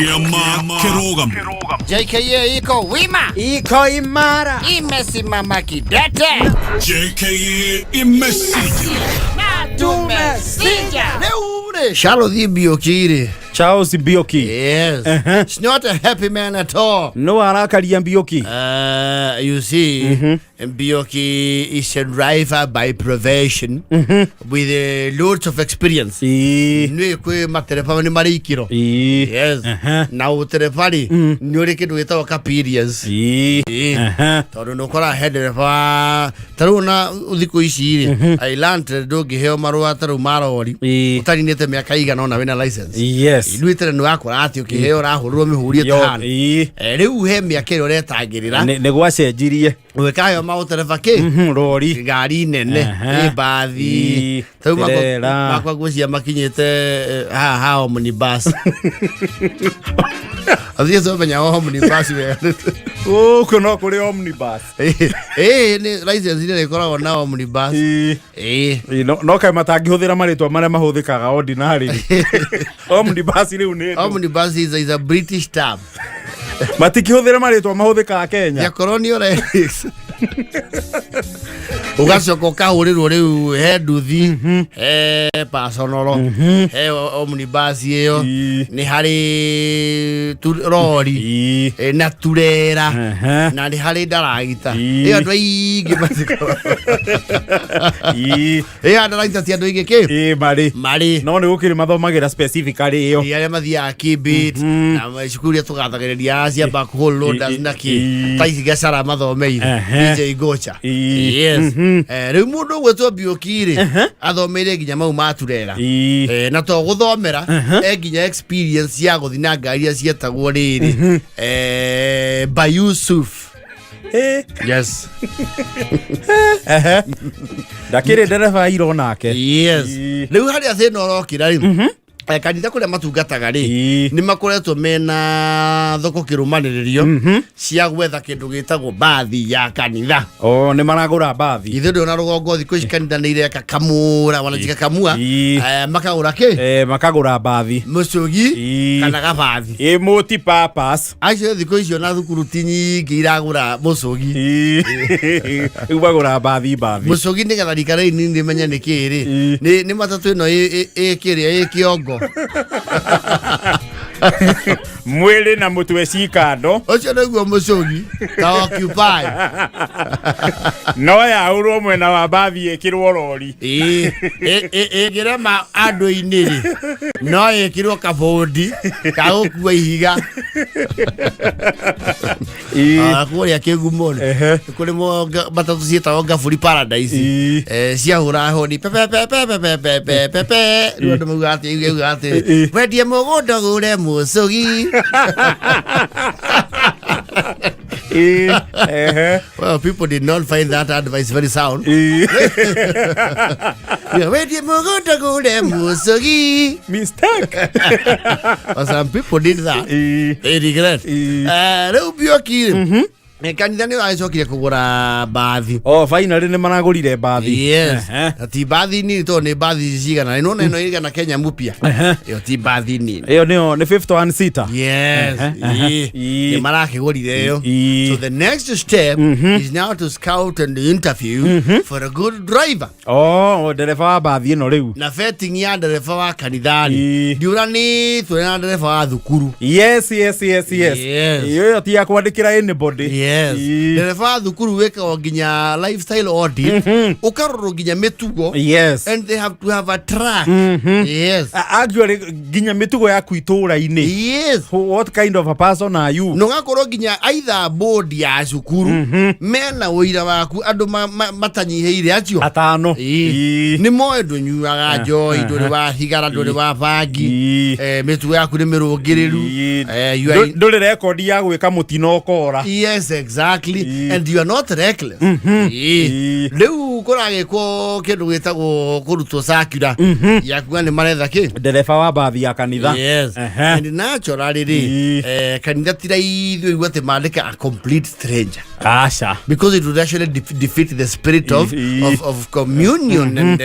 Kĩama kĩrũgamu. JKA iko wima, Iko imara. Imesimama kidete. JKA imesija. Na tumesija. Rĩu rĩ, Charles Mbioki rĩ. Charles Mbioki. Yes. He's not a happy man at all. No arakaria Mbioki. You see, Mbioki is a driver by profession with loads of experience. Ii. Nĩ kwĩ matereba nĩ marĩ ikĩro. Ii. Yes. Na ũtereba rĩ, nĩ ũrĩ kĩndũ gĩtagwo experience. Ii. Ii. Ehe. Tondũ nĩ ũkoraga he ndereba ta rĩu ona thikũ ici rĩ, I learned ndũngĩheo marũa ta rĩu ma rori Ii. ũtarinĩte mĩaka igana ũna wĩna license. Yes. Ithuĩ tene nĩ wakora atĩ ũkĩheo ũrahũrĩrwo mĩhũri Yo, ĩtahana. ii. Rĩu he mĩaka ĩrĩa ũretangĩrĩra Nĩ gwacenjirie. gwĩkayo maũtereba kĩ Rori. Ngari nene. Aha. Ĩ mbathi. Ii, Ta rĩu trela. makwa ngwĩciria makinyĩte haha ha omnibus. Athiĩ tũmenya omnibus wega. Gũkũ no kũrĩ omnibus. Ĩĩ, nĩ license nĩ ĩkoragwo na omnibus. Ii. Ĩĩ. Ii, no kaĩ matangĩhũthĩra marĩtwa marĩa mahũthĩkaga ordinary. Omnibus rĩu nĩ ndũ. Omnibus is a British term. Matikĩhũthĩra marĩtwa mahũthĩkaga Kenya. Ya colonial relics. Ũgacoka ũkahũrĩrwo rĩu he nduthi, he personal, he omnibus ĩyo. Ii. Nĩ harĩ rori. Ii. Na turera. Na nĩ harĩ ndaragita. Ii. Ĩyo andũ aingĩ matikoragwo. Ii. Ĩyo ndaragita ti andũ aingĩ kĩ Ii marĩ. Marĩ. No nĩ gũkĩrĩ mathomagĩra specifically ĩyo. Ĩ, arĩa mathiaga kibit na cukuru iria tũgathagĩrĩria cia backhoe loaders na kĩ. Ii. Ta ici gacara mathomeire. DJ Gocha. Ii. Yes. Rĩu mũndũ ũgwĩtwo Mbioki rĩ, athomeire nginya mau ma turera. Ii. Na to gũthomera, e nginya experience ya gũthiĩ na ngari iria cietagwo rĩrĩ Bayusuf. Yes. Ehe. Ndakĩrĩ ndereba iro nake. Yes. Ii. Rĩu harĩa thĩna ũrokĩra rĩ, kanitha kũrĩa matungataga rĩ, Ii. nĩ makoretwo mena thoko kĩrũmanĩrĩrio cia gwetha kĩndũ gĩtagwo mbathi ya kanitha. O nĩ maragũra mbathi. Ithuĩ ndĩona rũgongo thikũ ici kanitha nĩ ireka kamũra wana cikakamua. Ii. Makagũra kĩ? Makagũra mbathi. Mũcũgi. Ii. Kana gabathi. Ĩ multi purpose. Acio thikũ icio na thukuru ti nyingĩ iragũra mũcũgi. Ii. Rĩu magũra mbathi mbathi. Mũcũgi nĩgetha rika rĩu nini rĩmenye nĩ kĩĩ rĩ, Ii. nĩ matatũ ĩno ĩ kĩrĩa ĩ kĩongo. Mwĩrĩ na mũtwe cikando. Ũcio nĩguo mũcũgi ta occupy. No yaũrwo mwena wa mbathi ĩkĩrwo rori. Ĩĩ, ĩngĩrema andũ-inĩ rĩ, no ĩkĩrwo kabũndi ka gũkua ihiga. Ii. Ah, kũrĩa kĩgumo rĩ, kũrĩ matatũ ciĩtagwo Ngaburi Paradise. Ii. Ciahũra honi pepepepepepepepepe, rĩu andũ maugaga atĩ augaga atĩ Ii. wendie mũgũnda ũgũre mũcũgi. Ii. Ehe. Well, people did not find that advice very sound. Ii. Wendie mũgũnda ũgũre mũcũgi. Mistake. But some people did that. Ii. They regret. Ii. Rĩu Mbioki rĩ, kanitha nĩ wagĩcokire kũgũra mbathi. Oh, finally nĩ maragũrire mbathi. Yes. Ehe. Na ti mbathi nini tondũ nĩ mbathi cigana nĩ nona ĩno igana Kenya mpya. Ĩyo ti mbathi nini. Ĩyo nĩyo nĩ 51 seater. Yes. Ehe. Ĩĩ. Ĩĩ. Nĩ marakĩgũrire ĩyo. Ĩĩ. So the next step is now to scout and interview for a good driver. Oh, ndereba wa mbathi ĩno rĩu. Na vetting ya ndereba wa kanitha rĩ, Ĩĩ. ndiũranĩtwo na ndereba wa thukuru. Yes. Yes. Ĩyo ĩyo ti ya kwandĩkĩra anybody. Yes. Ĩĩ. Ndereba wa thukuru wĩkagwo nginya lifestyle audit, ũkarorwo nginya mĩtugo. And they have to have a track. Yes. Actually nginya mĩtugo yaku itũũra-inĩ. What kind of a person are you? Na ũgakorwo nginya either board ya cukuru mena ũira waku andũ matanyihĩire acio Atano. Ĩĩ. Ĩĩ. Nĩ moĩ ndũnyuaga njohi, ndũrĩ wa thigara, ndũrĩ wa bangi. Ĩĩ. Mĩtugo yaku nĩ mĩrũngĩrĩru. Ĩĩ. You are Ndũrĩ rekondi ya gwĩka mũtino ũkora. Yes, exactly. Ĩĩ. And you are not reckless. Ĩĩ. Ĩĩ. Rĩu Kũragĩkwo kĩndũ gĩtagwo kũrutwo circular ya kuga nĩ maretha kĩ. Ndereba wa mbathi ya kanitha. Yes. Ehe. And naturally rĩ, kanitha ti raithi ũigua atĩ mandĩke a complete stranger, Aca. because it would actually defeat the spirit of, of communion and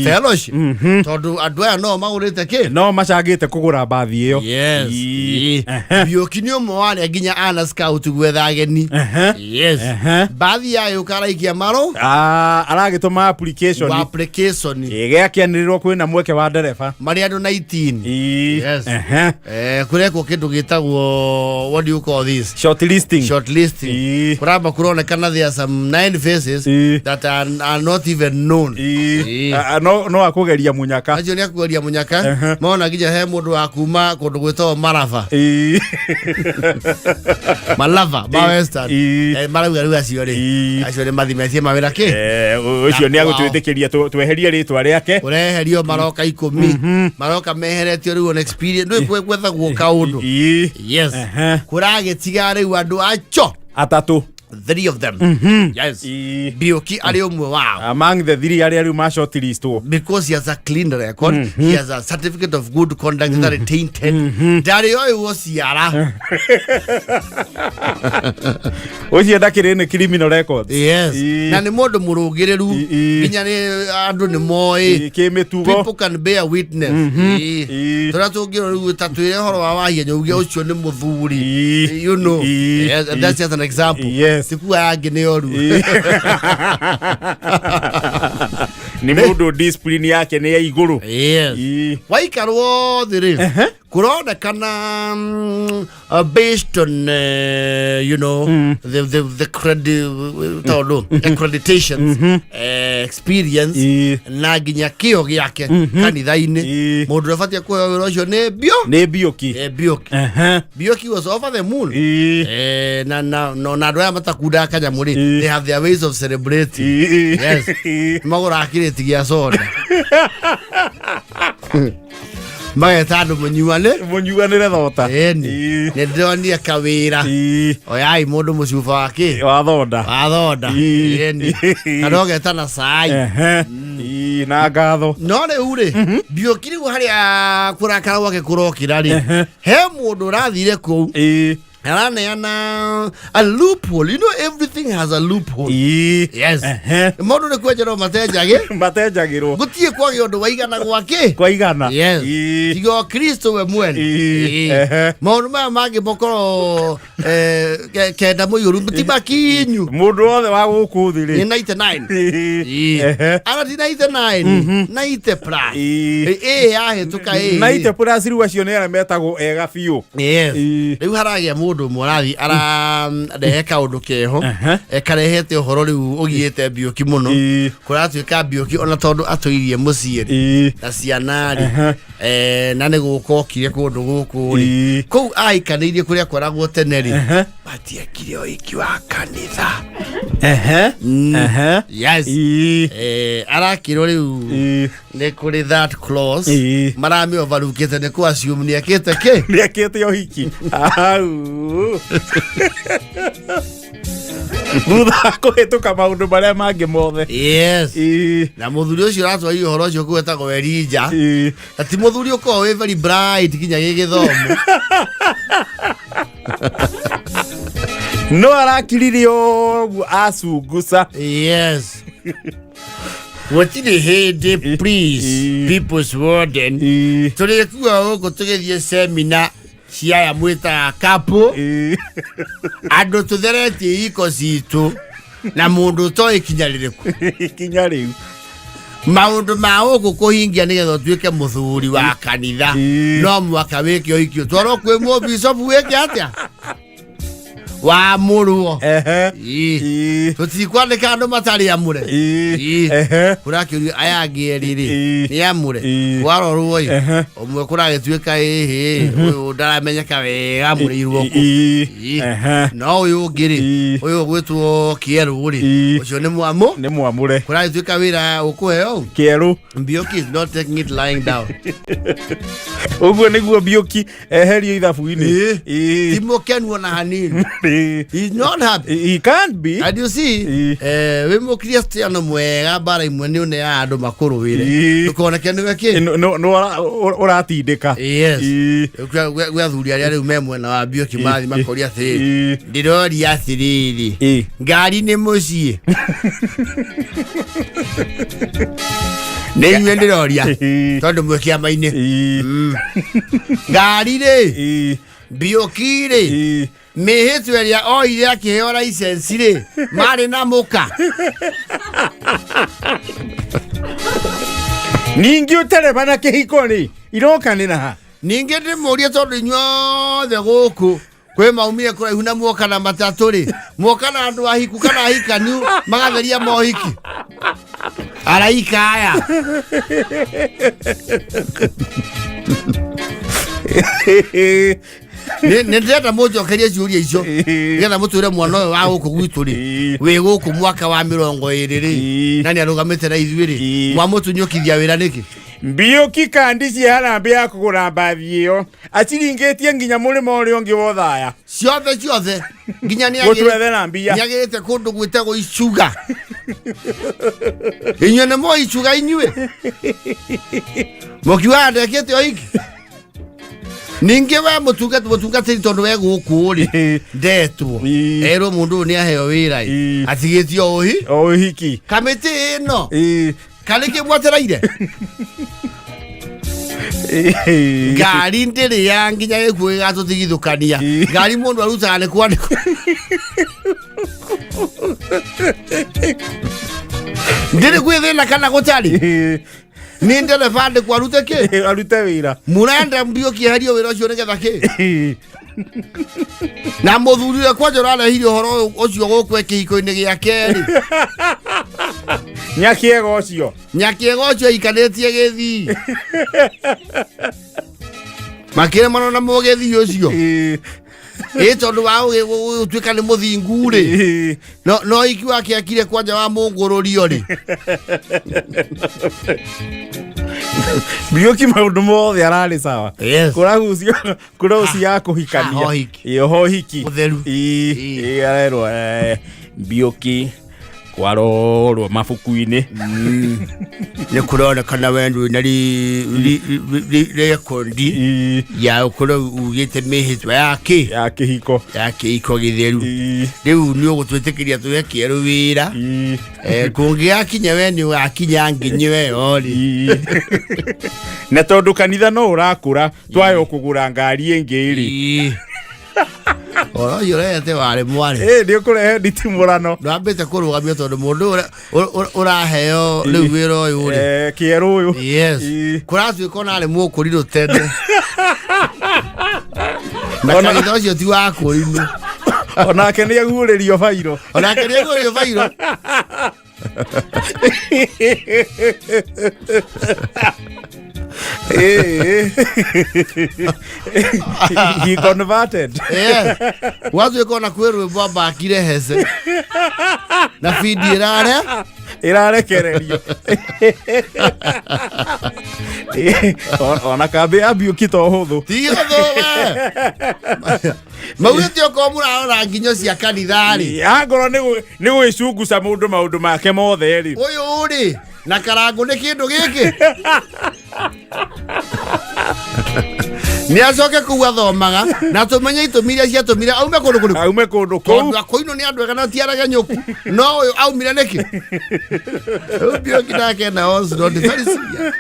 fellowship, tondũ andũ aya no magũrĩte kĩ. No macangĩte kũgũra mbathi ĩyo. Yes. Ehe. Biũki nĩ ũmwe wa arĩa nginya ana scout gwetha ageni. Yes. Mbathi yayo karaikia maro. Ah, aragĩtũma application. Wa application. Gĩakĩanĩrĩrwo kwĩna mweke wa ndereba. Marĩ andũ 19. Yes. Ehe. Kũrekwo kĩndũ gĩtagwo, what do you call this? Shortlisting. Shortlisting. Kuramba kuronekana there are some nine faces that are not even known. Ah, ah, no akũgeria munyaka. Acio nĩ akugeria mũnyaka. Mona nginya he mũndũ wa kuma kũndũ gwĩtagwo Marava. Malava ma Western. Marauga rĩu acio rĩ, acio nĩ mathimetie mawĩra kĩ. Ũcio nĩ Na kwao. agũtwĩtĩkĩria tweherie rĩtwa rĩake. Ũreherio maroka 10, maroka meheretio rĩu on experience ndũĩ gwethagwo kaũndũ. Yes. Kũragĩtiga rĩu andũ acho Atatũ. Three of them, yes. Biũki arĩ ũmwe wao. Among the three arĩa rĩu ma shortlistwo. Because he has a clean record, he has a certificate of good conduct that is tainted, ndarĩ oĩ gũciara. Ũcio ndakĩrĩ nĩ criminal records. Yes. Na nĩ mũndũ mũrũngĩrĩru. Nginya nĩ andũ nĩ moĩ. Kĩmĩtugo. People can bear witness. Tũrĩa tũngĩrwo rĩu ta twĩre ũhoro wa Wahinya uge ũcio nĩ mũthuri. Yes, and that's just an example. Tikuga yangĩ nĩ oru. Nĩ mũndũ discipline yake nĩ ya igũrũ. Yes. Waikarwo thĩ rĩ, kũronekana based on the credit, tondũ accreditations, experience na nginya kĩo gĩake kanitha-inĩ, mũndũ ũrĩa ũbatiĩ kũheo wĩra ũcio nĩ bio Nĩ Biũki. Bioki. Bioki was over the moon. Na andũ aya matakundaga kanyamũ rĩ, they have their ways of celebrating. Yes. Magũraga kĩrĩti gĩa soda, mageta andũ mũnyuane. Mũnyuanĩre thota. Ĩni nĩ ndĩronire kawĩra. Oyai mũndũ mũcuba wa kĩ. Wa thonda. Wa thonda. Ĩni kana ũgeta na cai. Ehe. Na ngatho. No rĩu rĩ, Biũki rĩu harĩa kũrakara gwake kũrokĩra rĩ, he mũndũ ũrathire kũu araneana a loophole. Everything has a loophole. Yes. Maũndũ nĩ kwenjerwo matenjagĩ. Matenjagĩrwo. Gũtirĩ kwagĩa ũndũ waigana gwakĩ. Kwa igana. Yes. Tiga o Kristo we mwene. Maũndũ maya mangĩ mokorwo kenda mũiyũru ti makinyu. Mũndũ wothe wa gũkũ thĩ Nĩ rĩ. 99. Ara ti 99, 90 plus. Ĩ yahĩtũka ĩ. Naite plus rĩu acio nĩ arĩa metagwo ega biũ. Yes. Rĩu haragĩa mũndũ ũmwe ũrathiĩ ararehe kaũndũ keho. Karehete ũhoro rĩu ũgiĩte Mbiũki mũno. Kũratuĩka Mbiũki ona tondũ atũirie mũciĩ rĩ, na ciana rĩ, na nĩ gũka okire kũndũ gũkũ rĩ, kũu aikanĩirie kũrĩa kwaragwo tene rĩ, matiekire ũhiki wa kanitha. Yes. Arakĩrwo rĩu nĩ kũrĩ that clause. Maramĩ overlookĩte nĩ kũ assume nĩ ekĩte kĩ. Nĩ ekĩte ũhiki au thutha wa kũhĩtũka maũndũ marĩa mangĩ mothe. Yes. Na mũthuri ũcio ũratwarire ũhoro ũcio kũu etagwo Elija. Na ti mũthuri ũkoragwo wĩ very bright nginya gĩgĩthomo. No arakirire ũguo acunguca. Yes, gũtirĩ hĩndĩ, please, people's warden, tũrĩkua gũkũ tũgĩthiĩ semina cia aya mwĩtaga kapo, andũ tũtheretie iko citũ na mũndũ ũtoĩ ikinya rĩrĩkũ. Ikinya rĩu. Maũndũ ma gũkũ kũhingia nĩgetha ũtuĩke mũthuri wa kanitha, no mwaka wĩke ũhiki ũtwarwo kwĩ mũbicobu wĩke atĩa wamũrwo. Tũtikwandĩka andũ matarĩ amũre. Kũrakĩũrio aya angĩ erĩ rĩ, nĩ amũre. Kwarorwo ĩ, ũmwe kũragĩtuĩka ĩhĩ ũyũ ndaramenyeka wega amũrĩirwo kũ. No ũyũ ũngĩ rĩ, ũyũ ũgwĩtwo kĩerũ rĩ, ũcio nĩ mwamũ. Nĩ mwamũre. Kũragĩtuĩka wĩra ũkũheo. Kĩerũ. Mbioki is not taking it lying down. Ũguo nĩguo Mbiũki eherio ithabu-inĩ. Ti mũkenu ona hanini. He is not happy. He can't be. And you see, wĩ mũkristiano mwega, mbara imwe nĩ ũneaga andũ makũrũĩre, ndũkoneke nĩwe kĩ. No ũratindĩka. Yes. Gwĩ athuri arĩa rĩu me mwena wa Mbiũki mathi makoria atĩrĩrĩ, ndĩroria atĩrĩrĩ, ngari nĩ mũciĩ? Nĩ inyuĩ ndĩroria, tondũ mwĩ kĩama-inĩ. Ngari rĩ, Mbiũki rĩ, mĩhĩtwa ĩrĩa oire akĩheo license rĩ, marĩ na mũka? Ningĩ ũtereba na kĩhiko rĩ, irokanĩra ha? Ningĩ ndĩmũrie, tondũ inyuothe gũkũ kwĩ maumire kũraihu na muoka na matatũ rĩ, muoka na andũ ahiku kana ahikaniu magatheria mohiki araika aya? Nĩ ndĩrenda mũnjokerie ciũria icio, nĩgetha mũtwĩre mwana ũyũ wa gũkũ gwitũ rĩ, wĩ gũkũ mwaka wa 20 rĩ, na nĩ arũgamĩte na ithuĩ rĩ, mwamũtunyũkithia wĩra nĩkĩ? Mbiũki kandi cia harambĩ ya kũgũra mbathi ĩyo aciringĩtie nginya mũrĩmo ũrĩa ũngĩ wa Othaya. Ciothe ciothe, nginya nĩ gũtwethera mbia. Nĩagĩrĩte kũndũ gwĩtagwo Icuga. Inyuĩ nĩ mo Icuga, inyuĩ mũkiugaga ndekĩte o iki. Ningĩ we mũtungatĩri, tondũ we gũkũ rĩ, ndetwo, erwo mũndũ ũyũ nĩ aheo wĩra ĩ, atigĩtio ũhi o ũhiki. Kamĩtĩ ĩno karĩ kĩ mwetereire? Ngari ndĩrĩ ya nginya gĩkuũ gĩgatũtigithũkania. Ngari mũndũ arutaga nĩ kwandĩkwo. Ndĩrĩ gwĩ thĩna kana gũtarĩ? Nĩ ndereba andĩkwo arute kĩ? Arute wĩra. Mũrenda Mbiũki eherio wĩra ũcio nĩgetha kĩ? Na mũthuri ũrĩa kwanja ũrarehire ũhoro ũyũ ũcio gũkũ kĩhiko-inĩ gĩa kerĩ. Nyakĩega ũcio. Nyakĩega ũcio aikanĩtie gĩthii, makĩremano na mũgĩthii ũcio, ĩ tondũ wa gũtuĩka nĩ mũthingu rĩ, no iki wake akire kwanja wa mũngũrũrio rĩ. Mbiũki maũndũ mothe ararĩ sawa. Yes. Kũragucio kũragucio ya kũhikania. Ha, ũhiki. Ĩ, oho ũhiki. Ũtheru. Ĩ, arerwo Mbiũki kwarorwo mabuku-inĩ. Nĩ kũronekana we ndwĩ na rekondi ya ũkorwo ugĩte mĩhĩtwa ya kĩ? Ya kĩhiko. Ya kĩhiko gĩtheru. Rĩu nĩ ũgũtwĩtĩkĩria tũhe kĩerũ wĩra. Kũngĩgakinya we nĩ ũgakinya nginyi we orĩ. Na tondũ kanitha no ũrakũra, twayo kũgũra ngari ĩngĩ rĩ. Ũhoro ũcio ũrehete warĩ mwarĩ. Ĩ, nĩ ũkũrehe nditimũrano. Ndwambĩte kũrũgamio tondũ mũndũ ũrĩa ũraheo rĩu wĩra ũyũ rĩ, kĩerũ ũyũ. Yes. Kũratuĩka ona arĩ mũkũrirũ tene na kanitha ũcio ti wa kũrinũ. Onake nĩ aguũrĩrio bairo. Onake nĩ aguũrĩrio bairo. He converted. Yes. Gwatuĩka ona kwĩ rwĩmbo ambakire hece na bindi ĩrarĩa. Ĩrarekererio. Ona kambĩ ya Mbiũki to hũthũ. Ti hũthũ we. Maugĩte okorwo mũrarora nginyo cia kanitha rĩ, Angorwo nĩ gwĩcunguca mũndũ maũndũ make mothe rĩ, ũyũ rĩ na Karangũ nĩ kĩndũ gĩkĩ nĩ acoke kũu athomaga na tũmenye itũmi iria ciatũmire aume kũndũ kũrĩkũ. Aume kũndũ kũu. Tondũ akũinũ nĩ andũ ega na ti aregenyũku, no ũyũ aumire nĩkĩ? Rĩu Mbiũki nake na Oslo nĩ very serious.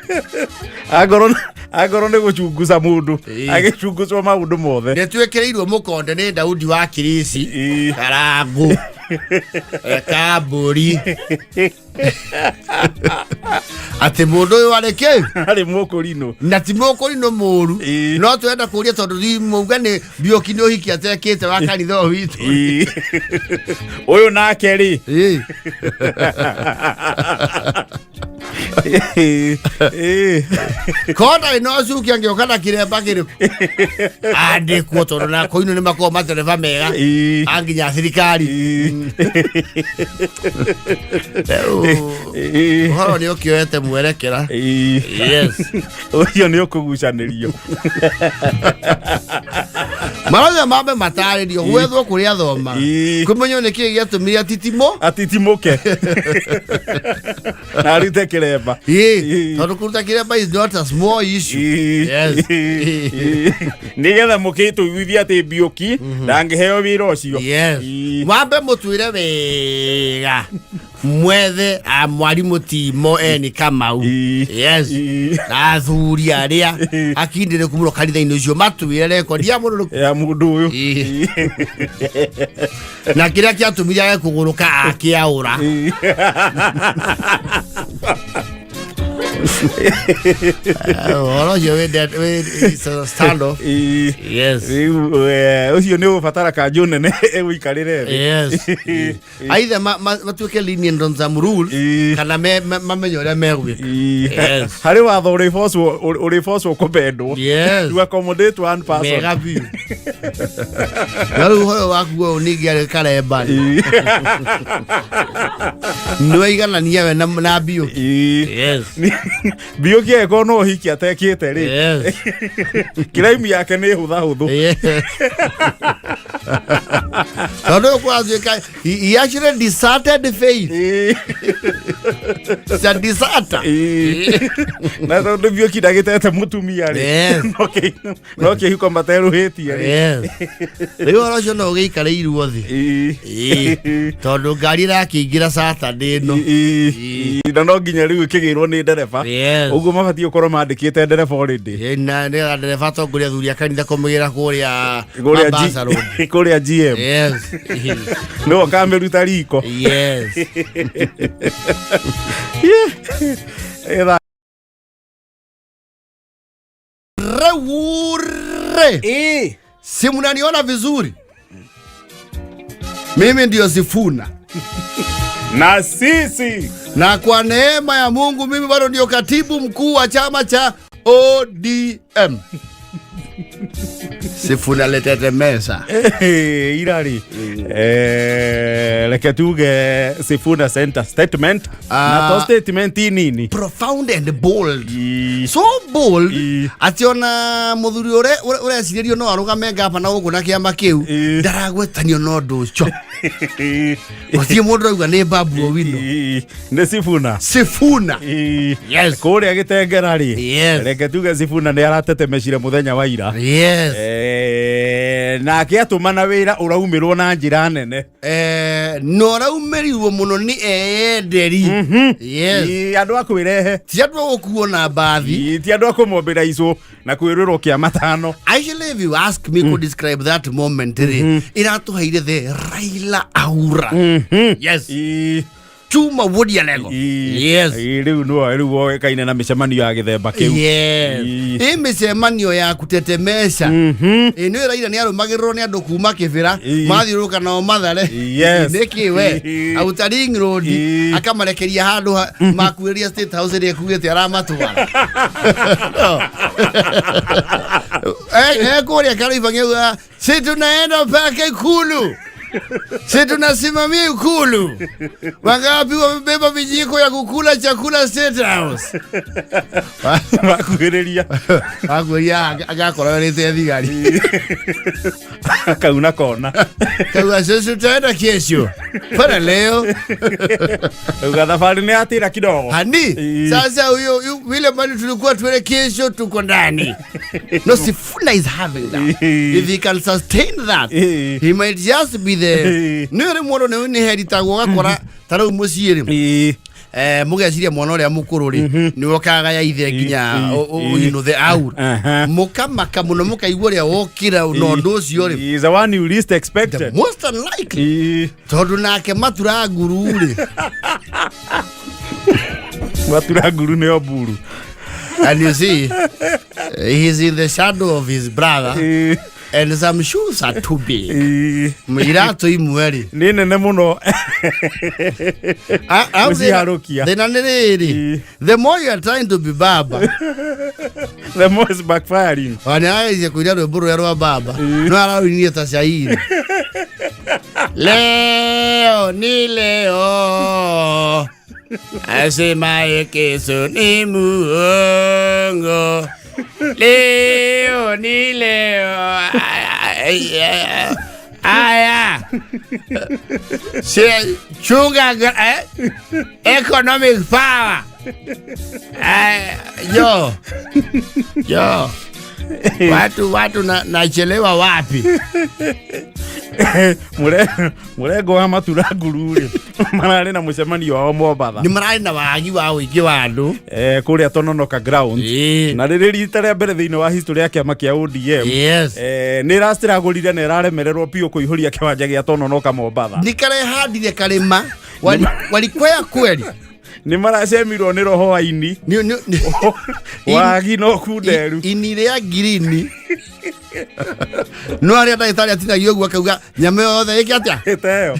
Angorwo nĩ gũcunguca mũndũ, agĩcungucwo maũndũ mothe. Nĩ twĩkĩrĩirwo mũkonde nĩ Daudi wa Kirisi. Karangũ kambũri atĩ mũndũ ũyũ arĩ kĩ? Arĩ mũkũrinũ. Na ti mũkũrinũ mũru. No twenda kũria, tondũ mauga nĩ Mbiũki nĩ ũhiki atekĩte wa kanitha ũyũ witũ. Ũyũ nake rĩ. Korwo ndarĩ na ũcuki, angĩoka na kĩremba kĩrĩkũ andĩkwo? Tondũ na kũinũ nĩ makoragwo matereba mega a nginya thirikari. Rĩu, ũhoro nĩ ũkĩoete mwerekera. Yes. Ũcio nĩ ũkũgucanĩrio. Marauga mambe matarĩrio gwethwo kũrĩa thoma. Ii. Kũmenywo nĩ kĩĩ gĩatũmire atitimũ. Atitimũke na arute kĩremba. Ii. Ii. Tondũ kũruta kĩremba is not a small issue. Yes. Nĩgetha mũkĩtũiguithie atĩ Mbiũki ndangĩheo wĩra ũcio. Yes. Ii. Mwambe mũtwĩre wega mwethe a mwarimũ Timo eni Kamau. Ii. Yes. Ii. Na athuri arĩa akindĩrĩku mũno kanitha-inĩ ũcio matwĩre rekondi ya mũndũ ya mũndũ ũyũ. Ii. Na kĩrĩa kĩatũmire age kũgũrũka akĩaũra. Ũhoro ũcio wĩ it's a stand off. Ii. Yes. Rĩu ũcio nĩ ũgũbatara kanjũ nene ĩgũikarĩre thĩ. Yes. Either matuĩke lenient on some rules Ii. kana mamenye ũrĩa megwĩka. Ii. Yes. Harĩ watho ũrĩbocwo kũbendwo Yes. to accommodate one person. Wega biũ. Na rĩu ũhoro waku ũyũ ningĩ arĩ karemba rĩ. Ii. Nĩwaiganania we na Mbiũki. Ii. Yes. Mbiũki angĩkorwo no ũhiki atekĩte rĩ, Yes. kĩraimu yake nĩ hũthahũthũ. Yes. Tondũ kũratuĩka he actually deserted faith. Ii. It's a deserter. Ii. Na tondũ Mbiũki ndagĩtete mũtumia rĩ, Yes. no kĩhiko materũhĩtie rĩ. Yes. Rĩu ũhoro ũcio no ũgĩikarĩirwo thĩ. Ii. Ii. Tondũ ngari ĩrakĩingĩra Saturday ĩno. Ii. Na no nginya rĩu ĩkĩgĩrwo nĩ ndereba. Yes. Ũguo mabatiĩ gũkorwo mandĩkĩte ndereba already. Ĩ, na nĩgetha ndereba atongoria athuri a kanitha kũmũgĩra kũrĩa Kũrĩa Mombasa Road. Kũrĩa GM. Yes. Nĩwe ũkamĩruta riko. Yes. Ĩtha- Reure. Ii. Si mnaniona vizuri? Mimi ndio Sifuna. Na sisi Na kwa neema ya Mungu mimi bado ndio katibu mkuu wa chama cha ODM. Sifuna letete mesa. Irarĩ reke tuge Sifuna Center statement na to statement nini. Profound and bold. Ii. So bold Ii. atĩ ona mũthuri ũrĩa ũrecirĩrio no arũgame ngabana gũkũ na kĩama kĩu Ii. ndaragwetanio na ũndũ ũcio. Gũtirĩ mũndũ auga nĩ Babu Owino. Ii. Nĩ Sifuna. Sifuna. Ii. Yes. Kũrĩa Gĩtengera rĩ, Yes. reke tuge Sifuna nĩ aratetemecire mũthenya wa ira. Yes. Nake atũmana wĩra ũraumĩrwo na njĩra nene. Na ũraumĩrirwo mũno nĩ eyenderi. Yes. Ii, andũ a kwĩrehe. Ti andũ a gũkuo na mbathi. Ii, ti andũ a kũmombĩra icũ na kwĩrĩrwo kĩa matano. Actually, if you ask me to describe that moment rĩ, ĩratũheire the Raila aura. Yes. Ii. Chuma Woody Alego. Ii. Yes. Ii, rĩu no rĩu woĩkaine na mĩcemanio ya gĩthemba kĩu. Yes. Ii. Ĩ mĩcemanio ya kutetemesha. Ĩ nĩ Raila nĩ arũmagĩrĩrwo nĩ andũ kuma Kĩbĩra Ii. mathiũrũrũka nao Mathare. Yes. Nĩkĩ we Ii. Outer Ring Road Ii. akamarekeria handũ makuĩria State House ĩrĩa ĩkugĩte aramatwara. No. Kũrĩa Karũiba ng'euga si tunaenda mpaka Ikulu, si tunasimamia Ikulu. Wangapi wamebeba vijiko ya kukula chakula State House? Makuhĩrĩria Akuria agakorerete thigari. Kauna kona. Kauga sisi tutaenda kesho. Pana leo. Uga thabarĩ nĩ yatĩra kidogo. Hani Ii. sasa huyo vile mali tulikuwa tuende kesho tuko ndani. No, Sifuna is having that. Ii. If he can sustain that, Ii. he might just be the Ii. nĩ rĩ mũndũ nĩ heritagwo ũgakora ta rĩu mũciĩ rĩ, Ii. mũgeciria mwana ũrĩa mũkũrũ rĩ nĩwe ũkagaya ithe nginya Ii. ũinũthe out. Aha. Mũkamaka mũno mũkaigua ũrĩa wokĩra na ũndũ ũcio rĩ, Is the one you least the expected. most unlikely Ii. tondũ nake matura nguru rĩ. Matura nguru nĩo mburu. And you see, he's in the shadow of his brother. Ii. And some shoes are too big. Ii. Iratũ imwe rĩ, Nĩ nene mũno. Gũciharũkia. Thĩna nĩ rĩrĩ, Ii. the more you are trying to be baba, The more is backfiring. ona nĩarageria kũina rwĩmbo rũrĩa rwa baba no ararũinire ta shairi. Leo ni leo asemaye kesho ni muongo. Leo ni leo. Aya. Chunga economic power. Yo. Yo. Watu nachelewa wapi? Murengo wa matura nguru rĩ mararĩ na mũcemanio wao Mombatha. Nĩ mararĩ na wagi wa ũingĩ wa andũ. Kũrĩa Tononoka ground. Na rĩrĩ rita rĩa mbere thĩinĩ wa history ya kĩama kĩa ODM. Yes. Nĩ ĩraciragũrire na ĩraremererwo biũ kũihũria kĩwanja gĩa Tononoka Mombatha. Nĩ karehandire karĩma walikwea kweli. Nĩ maracemirwo nĩ roho wa ini. Wagi no kunderu. Ini rĩa ngirini. No arĩa ndagĩtarĩ atinagio ũguo akauga nyama yothe ĩke atĩa? Ĩteo.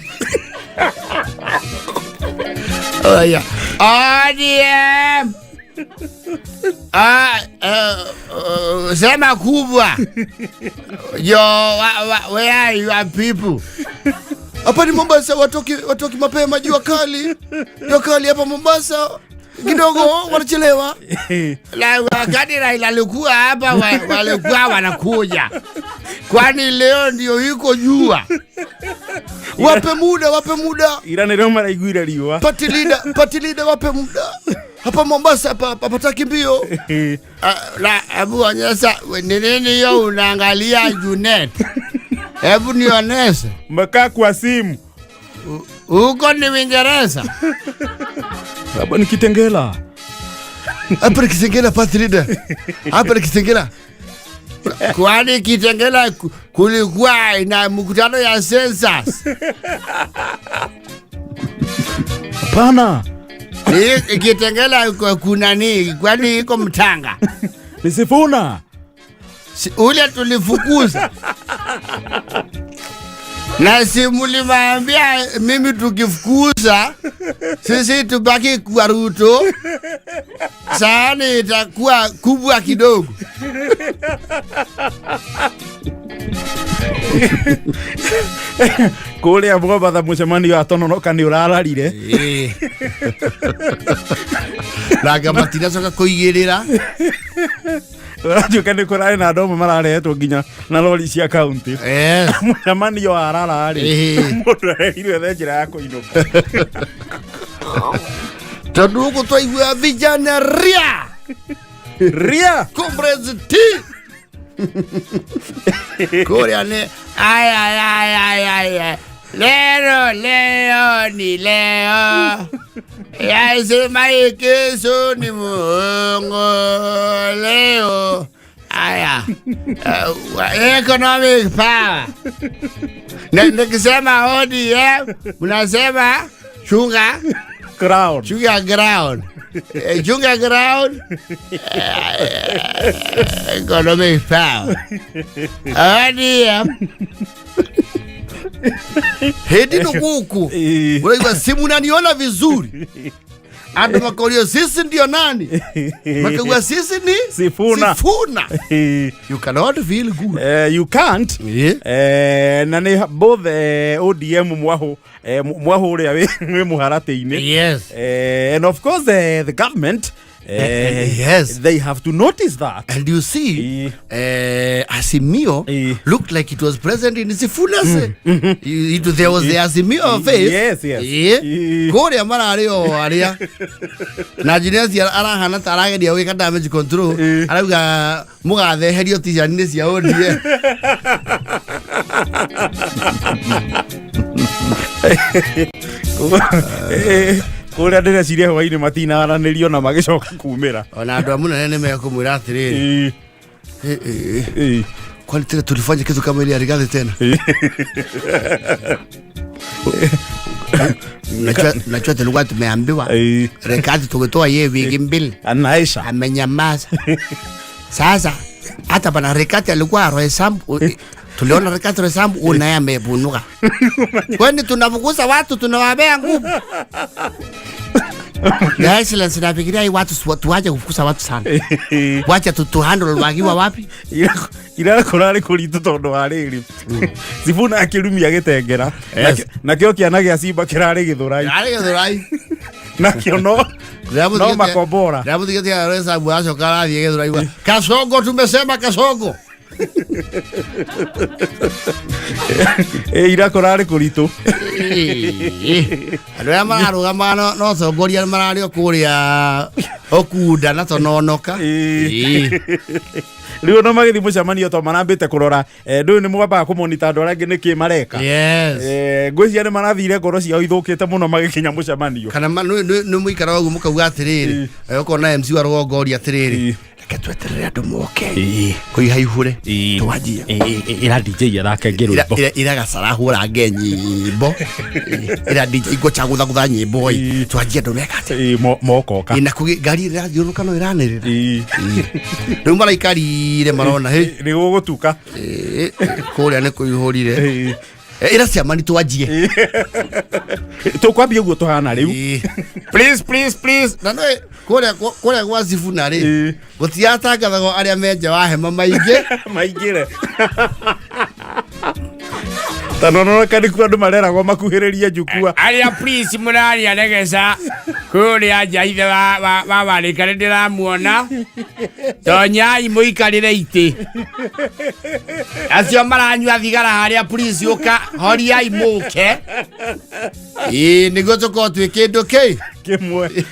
Oya. ODM. Sema kubwa. Yo, where are your people? Hapa ni Mombasa, watoki mapema, jua kali. Jua kali hapa Mombasa. Kidogo wanachelewa. La wakati Raila alikuwa hapa walikuwa wanakuja. Kwani leo ndio iko jua. Wape muda, wape muda. Ira nĩrĩo maraiguire riũa. Party leader wape muda. Hapa Mombasa hapa hapataki mbio. La, hebu onyesha ni nini hiyo unaangalia Junet. Hebu nionyeshe. Mmekaa kwa simu. Huko ni Uingereza. Hapa ni Kitengela. Hapa ni Kitengela party leader. Hapa ni Kitengela. Kwani Kitengela kulikuwa na mkutano ya census? Hapana. Ni Kitengela kuna nini? Kwani iko Mtanga? Ni Sifuna. Ule tulifukuza. Na si muliwaambia mimi tukifukuza sisi tubaki kwa Ruto, sahani itakuwa kubwa kidogo. Kũrĩa Mombatha mũcemanio wa Tononoka nĩ ũrararire. Nanga matiracoka kũigĩrĩra. Ũratuĩka nĩ kũrarĩ na andũ amwe mararehetwo nginya na lori cia kaunti. Mũcemanio wa rara rĩ, mũndũ arerirwo ethe njĩra ya kũinũka. Tondũ gũkũ twaigua vijana ria. Ria. Comrades T. Kũrĩa nĩ ay ay ay ay ay ay. Lero leo ni leo. Yasema kesho ni Mungu leo. Aya. Economic power. Nikisema ODM mnasema chunga ground. Chunga ground. Chunga ground. Economic power. ODM. Hedi no guku. Unaigua simu unaniona vizuri. Andũ makorio sisi ndio nani? Makauga sisi ni Sifuna. Sifuna. You cannot feel good. You can't. Yeah. Na ni both ODM mwahu mwahu uria wi muharatĩ-inĩ. Yes. And of course the government yes, they have to notice that. And you see, Azimio looked like it was present in Sifuna's. There was the Azimio face. Yes, yes. Yeah. Kũrĩa mararĩ o arĩa. Na Julius arahana ta arageria gwĩka damage control. Arauga mũgatheherio t-shirt-inĩ cia ODM. Kũrĩa ndĩreciria hwainĩ matinaranĩrio na magĩcoka kumĩra. Ona andũ a mũnene nĩ mekũmwĩra atĩrĩrĩ, kwani tena tulifanya kitu kama ile ya Rigathi tena? Najua tulikuwa tumeambiwa Rigathi tukitoa yeye wiki mbili anaisha, amenyamaza. Sasa hata bana Rigathi alikuwa Roysambu, tuliona Rigathi Roysambu naye amebunuka. Kwani tunafukuza watu tunawapea nguvu. Ya Excellence, nafikiria hii watu tuache kufukuza watu sana. Wacha tu handle wakiwa wapi? Ira kũrarĩ kũritũ tondũ wa rĩrĩ. Sifuna akĩrumia gĩtengera. Nakĩo kĩana gĩa Simba kĩrarĩ Gĩthũrai. Kĩrarĩ Gĩthũrai. Nakĩo no makombora. Ndĩramũtigĩtie Roysambu acoka arathiĩ Gĩthũrai. Kasongo, tumesema Kasongo. Ira kũrarĩ kũritũ. Andũ arĩa mararũgama no tongoria mararĩ o kũrĩa Okunda na Tononoka. Rĩu ona magĩthiĩ mũcemanio to marambĩte kũrora, ndũĩ nĩ mwambaga kũmonita andũ arĩa angĩ nĩkĩ mareka. Yes. Ngwĩciria nĩ marathire ngoro ciao ithũkĩte mũno magĩkinya mũcemanio. Kana nĩ mũikara ũguo mũkauga atĩrĩrĩ, ũkona MC wa rũgongo oria atĩrĩrĩ, reke tweterere andũ moke kũihaihũre twanjie. Ĩra DJ athake ngĩrwĩmbo. Ira gacarahũra nge nyĩmbo, ira DJ ngũcagũthagũtha nyĩmbo ĩ, twanjie andũ meka atĩa. Mokoka. Na kũgĩ ngari ĩrathiũrũrũka no ĩranĩrĩra. Rĩu maraikarire marona hĩ nĩ gũgũtuka. Kũrĩa nĩ kũihũrire. Ira ciamani twanjie. Tũkwambia ũguo tũhana rĩu. Please please please. Na no kũrĩa gwa Sifuna rĩ, gũtiratangathagwo arĩa me nja wa hema maingĩ. Maingĩre. Tanonoka nĩkuo andũ mareragwo makuhĩrĩrie njukua. Arĩa please mũraria regeca kũrĩa nja ithe wa warĩka nĩ ndĩramuona. Tonyai mũikarĩre itĩ. Acio maranyua thigara harĩa please ũka horiai mũke. Ĩĩ nĩguo tũkorwo twĩ kĩndũ kĩ kĩmwe.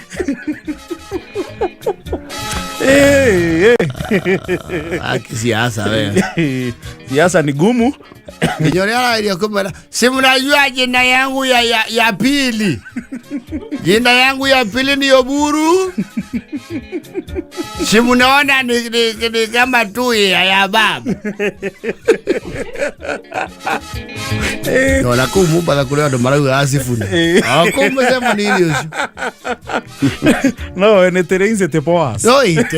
Siasa we. Siasa ni gumu. Nginya ũrĩa arageria kũmera, si mnajua jina yangu ya pili. Jina yangu ya pili ni Oburu. Si mnaona ni kama tu ya baba. No na kũu Mombatha kũrĩ andũ marauga Sifuna. O kũu mũcemanio-inĩ ũcio. No, and it rains it pours. No, it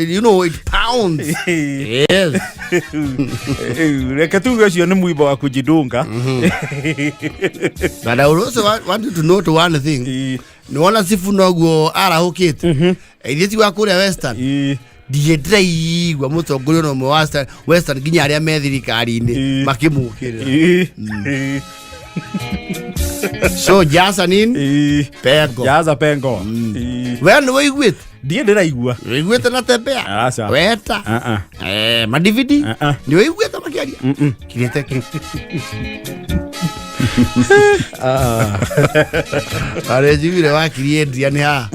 you know, it pounds. Yes. Reke tuge ũcio nĩ mũimbo wa kujidunga. But I would also want you to note one thing. Nĩwona Sifuna ũguo arahũkĩte. Ithuĩ ti wa kũrĩa Western. Ndirĩ ndĩraigua mũtongoria ona ũmwe wa Western nginya arĩa me thirikari-inĩ makĩmũkĩrĩra. So jaza nini? Pengo. Jaza pengo. We nĩ wĩiguĩte? Ndiĩ ndĩraigua. Wĩiguĩte na tembea? Aca. Weta? Madividi? Nĩ wĩiguĩte makĩaria? Kirĩte kĩ? Arĩa njiguire wakiri Adrian haha.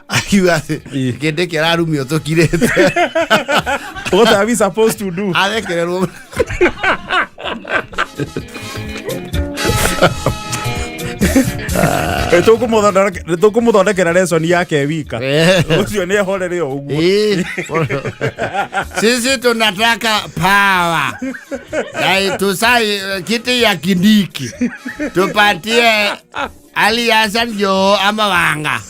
Akiuga atĩ kĩndĩ kĩrarumio tũkirĩte. What are we supposed to do? Athekererwo. Tũkũmũthondekera lesson yake wika. Ũcio nĩ ehorere o ũguo. Sisi tunataka power. Na tusai kiti ya Kindiki. Tupatie Ali Hassan Joho ama Wanga.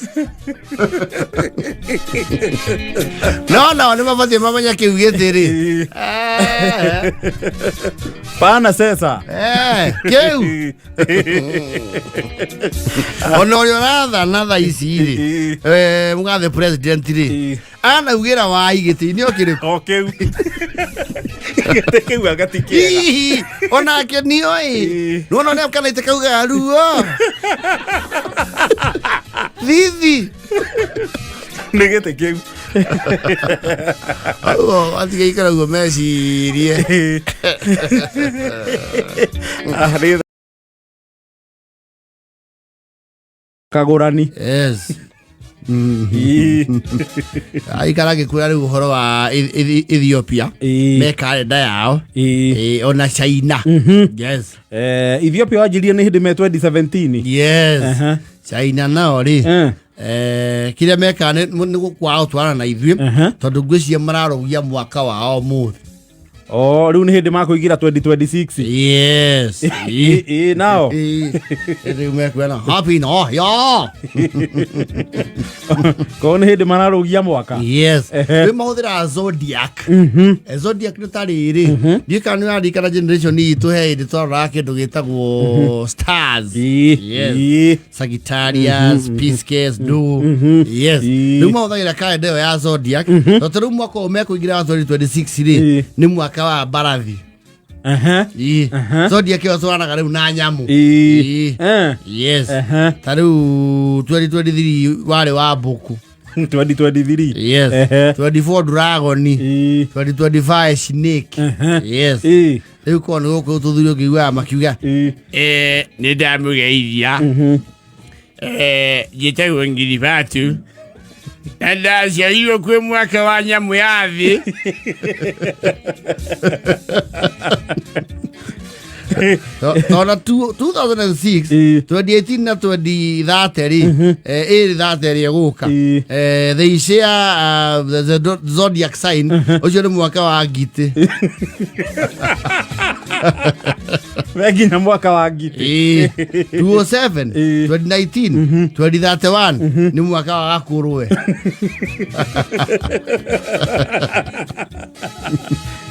No, nĩ mabatiĩ mamenye kĩu gĩtĩ rĩ. Pana sesa. Kĩu. Ona ũrĩa ũrathana thaa ici rĩ, mũgathe president rĩ, anaugĩra wai gĩtĩ-inĩ o kĩrĩkũ? O kĩu. Gĩtĩ kĩu anga ti kĩega. Hihi, onake nĩoĩ. Nĩwona ũrĩa kanaite kaugaga ruo. Thithi. Nĩ gĩtĩ kĩu. Ũguo matigaikara ũguo mecirie. Kagũrani. Yes. Aikara gĩkwĩra rĩu ũhoro wa Ethiopia me kalenda yao ona China. Yes. Ethiopia wanjirie nĩ hĩndĩ me 2017. Yes. China nao rĩ kĩrĩa mekaga nĩ gũkwaga gũtwarana na ithuĩ tondũ ngwĩciria mararũgia mwaka wao mũthĩ. Oh, rĩu nĩ hĩndĩ makũingĩra 2026. Yes. Nao. Rĩu mekuona happy no yo. Koguo nĩ hĩndĩ mararũgia mwaka. Yes. Rĩu mahũthĩraga Zodiac. Zodiac nĩ ta rĩrĩ. Ndiũĩ kana nĩ ũraririkana generation itũ he hĩndĩ twaroraga kĩndũ gĩtagwo stars. Yes. Sagittarius, Pisces, do. Yes. Rĩu mahũthagĩra kalenda ĩyo ya Zodiac. Tondũ rĩu mwaka ũyũ mekũingĩra wa 2026 rĩ, nĩ mwaka wa mbarathi. Zodiac ĩyo twaranaga rĩu na nyamũ. Yes. Ta rĩu 2023 warĩ wa mbũkũ. 2023. Yes. 24 dragon. 2025 snake. Yes. Rĩu korwo nĩ gũkũ tũthuri ũngĩiguaga makiuga Nĩ ndamũgeithia. Njĩtagwo Ngiribatu na ndaciarirwo kwĩ mwaka wa nyamũ ya thĩ. Tona 2006, 2018 na 2030 rĩ, ĩrĩ 30 ĩrĩa ĩgũka. They share the zodiac sign. Ũcio nĩ mwaka wa ngitĩ. We nginya mwaka wa ngitĩ. 207, 2019, 2031 nĩ mwaka wa gakũrwe.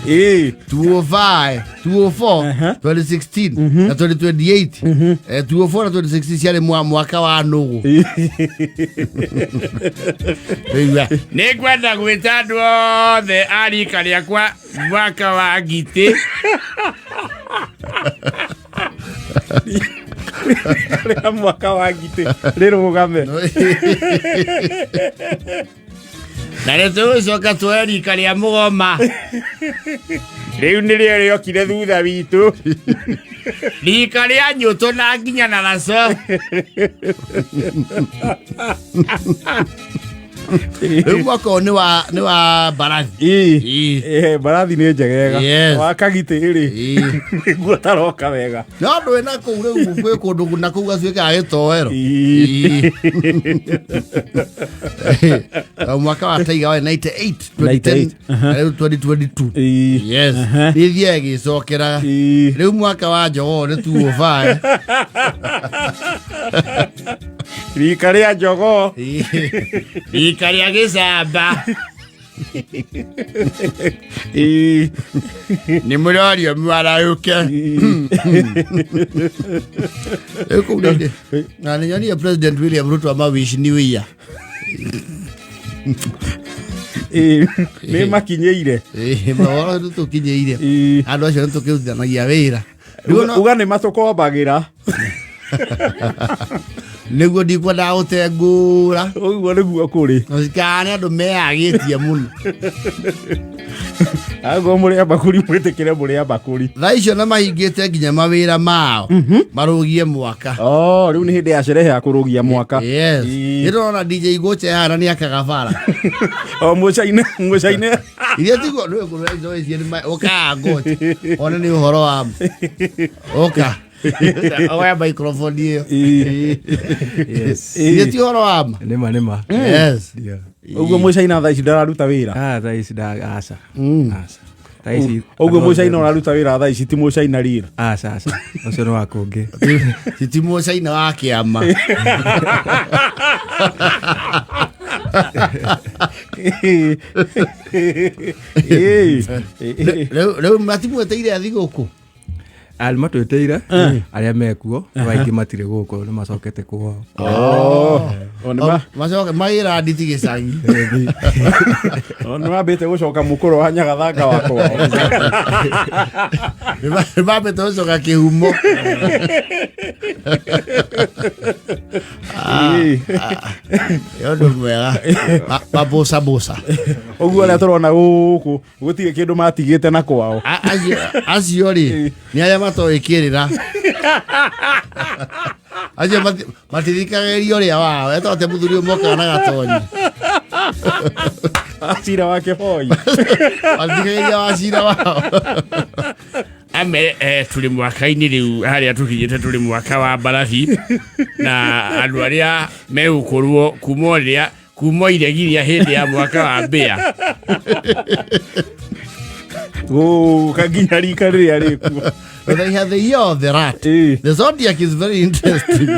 205, 204, 2016 na 2028. 204 na 2016 ciarĩ mwaka wa nũgũ. Rĩu, Nĩ ngwenda gwĩta andũ othe a rika rĩakwa mwaka wa ngitĩ. Rĩa mwaka wa ngitĩ rĩrũgame. Na nĩ tũgũcoka tuoe rika rĩa mũgoma. Rĩu nĩrĩo rĩokire thutha witũ. Rika rĩa nyũtũ na nginya na raco. Rĩu mwaka ũyũ nĩ wa mbarathi. Mbarathi nĩ njegega. Yes. Wa kagitĩ rĩ, nĩguo taroka wega. No ndũĩ na kũu rĩu gwĩ kũndũ na kũu gacuĩkaga gĩtoero. Mwaka wa taiga wa 98, 2010 na rĩu 2022. Yes, nĩ thiaga ĩgĩcokeraga. Rĩu mwaka wa njogoo nĩ 205. Rika rĩa njogoo. Rika rĩa gĩcamba. Nĩ mũrorio mwarahũke. Rĩu kũu na nĩ nyonire President William Ruto ama wish new year. Nĩ makinyĩire. Mohoro nĩ tũkinyĩire. Andũ acio nĩ tũkĩrutithanagia wĩra. Rĩu Uga nĩ matũkombagĩra. Nĩguo ndikwendaga gũtengũra. Ũguo nĩguo kũrĩ. Kana nĩ andũ meyagĩtie mũno. Aguo mũrĩ a mbakũri, mwĩtĩkĩre mũrĩ a mbakũri. Thaa icio na mahingĩte nginya mawĩra mao marũgie mwaka. Oh, rĩu nĩ hĩndĩ ya sherehe ya kũrũgia mwaka. Yes. Nĩ ndĩrona DJ Goche hana nĩ akaga bara. O mũcaine mũcaine. Iria tiguo nĩ kũrĩa indo ici nĩ ũkaga Goche one nĩ ũhoro wa ma. Ũka oya microphone ĩyo. Yes. Iria ti ũhoro wa ma. Nĩma nĩma. Yes. Yeah. Ũguo mũcaina thaa ici ndararuta wĩra. Ah, thaa ici nda aca. Aca. Thaa ici. Ũguo mũcaina ũraruta wĩra thaa ici ti mũcaina rira. Aca aca. Ũcio nĩ wa kũngĩ. Ti mũcaina wa kĩama. Rĩu matimweteire thigũkũ. Ah, nĩ matwĩtĩire arĩa mekuo, no aingĩ matirĩ gũkũ, nĩ macokete kwao. Macoke magĩra nditi gĩcagi. Nĩ wambĩte gũcoka mũkũrũ wa nyagathanga wa kwao. Nĩ mambĩte gũcoka kĩhumo. Nĩ ũndũ mwega. Mabucabuca. Ũguo arĩa tũrona gũkũ gũtirĩ kĩndũ matigĩte na kwao. Acio rĩ nĩ arĩa matoĩ kĩrĩra. Acio matithikagĩria ũrĩa wao etagwo atĩ mũthuri ũyũ mokaga na gatonyi. Cira wa kĩboi. Matithikagĩria wa cira wao. Ame tũrĩ mwaka-inĩ rĩu harĩa tũkinyĩte, tũrĩ mwaka wa mbarathi na andũ arĩa megũkorwo kuma ũrĩa kuma iregiria hĩndĩ ya mwaka wa mbĩa. Gũka nginya rika rĩrĩa rĩkuo. But they have the year of the rat. The zodiac is very interesting.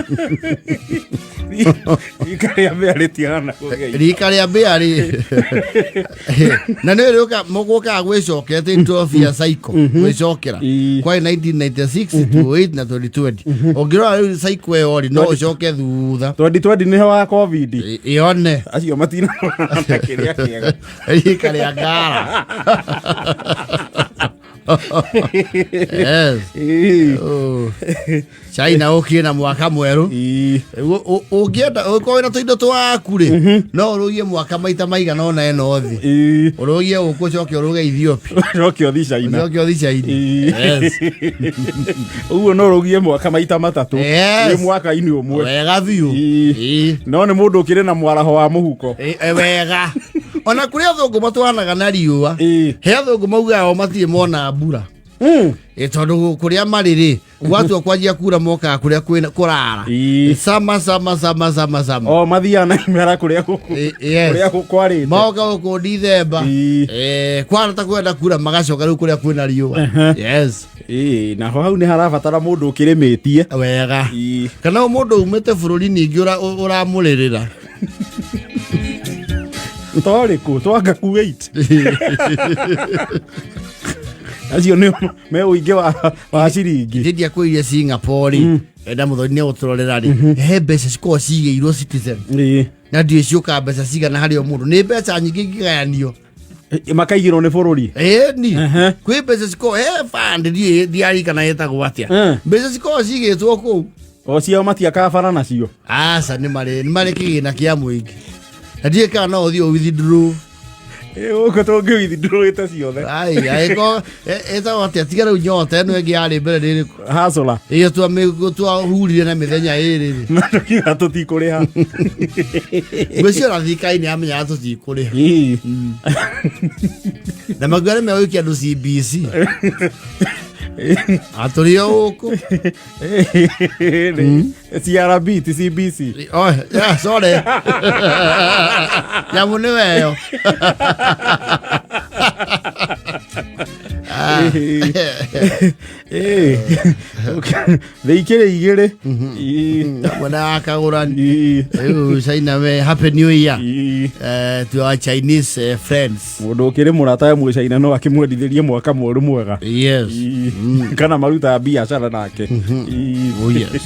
Rika rĩa mbĩa rĩtigana kũgeithia. Rika rĩa mbĩa rĩ na nĩ rĩũka mũgũkaga gwĩcokete in 12 year cycle gwĩcokera. Kwarĩ 1996, 2008 na 2020. Ũngĩrora rĩu cycle ĩyo rĩ, no ũcoke thutha. 2020 nĩho wa COVID. Yone. Acio matinarora na kĩrĩa kĩega. Rika rĩa ngara. Yes. Oh. China ũkie na mwaka mwerũ. Ũngĩenda ũngĩkorwo wĩna tũindo twaku rĩ, no ũrũgie mwaka maita maigana ũna ĩno thĩ. Ũrũgie gũkũ, ũcoke ũrũge Ethiopia. Ũcoke ũthiĩ China. Ũcoke ũthiĩ China. Yes. Ũguo no ũrũgie mwaka maita matatũ. Yes. Wĩ mwaka-inĩ ũmwe. Wega biũ. No nĩ mũndũ ũkĩrĩ na mwaraho wa mũhuko. Wega. Ona kũrĩ athũngũ matwaranaga na riũa. He athũngũ maugaga o matirĩ mona mbura. Tondũ kũrĩa marĩ rĩ, gwatua kwanjia kura mokaga kũrĩa kwĩna kũrara. Sama sama sama sama sama. O mathiaga na imera kũrĩa Yes. kũrĩa kwarĩte. Moka gũkũ Dithemba. Kwana ta kwenda kura magacoka rĩu kũrĩa kwĩna riũa. Yes. Naho hau nĩ harabatara mũndũ ũkĩrĩmĩtie. Wega. Kana mũndũ umĩte bũrũri ningĩ ũramũrĩrĩra. Torĩkũ twanga Kuwait. Acio nĩ me ũingĩ wa ciringi. Hĩndĩ ya kwĩria Singapore rĩ, enda mũthoni nĩ gũtũrorera rĩ, he mbeca cikoragwo cigĩirwo citizen. Na ndiũĩ ciũkaga mbeca cigana harĩ o mũndũ. Nĩ mbeca nyingĩ ingĩgayanio. Makaigĩrwo nĩ bũrũri. Ĩni. Kwĩ mbeca cikoragwo he fund ndiũĩ ndiarikana ĩtagwo atĩa. Mbeca cikoragwo cigĩtwo kũu. O ciao matiakaga bara nacio. Aca nĩ marĩ kĩgĩna kĩa mũingĩ. Na ndiũĩ kana no ũthiĩ withdraw. Gũkũ tũngĩ withdraw ciothe. Ai, angĩkorwo ĩtagwo atĩa tiga rĩu nyota ĩno ĩngĩ yarĩ mbere nĩ ĩrĩkũ? Hustler. Ĩyo twahurire na mĩthenya ĩrĩ rĩ. Na tũkiuga tũtikũrĩha. Ngwĩciria ona thirikari nĩ yamenyaga tũtikũrĩha. Na makiuga nĩ megũikia andũ CBC. Atũrĩ o gũkũ. CRB ti CBC. Oh, yeah, sorry. Nyamũ nĩ weyo. Thĩ ikĩrĩ igĩrĩ. Mwena wa kagũrani. Rĩu China we happy new year. To our Chinese friends. Mũndũ ũkĩrĩ mũrata we mwĩ China no akĩmwendithĩrie mwaka mwerũ mwega. Yes. Kana marutaga biacara nake. Oh yes.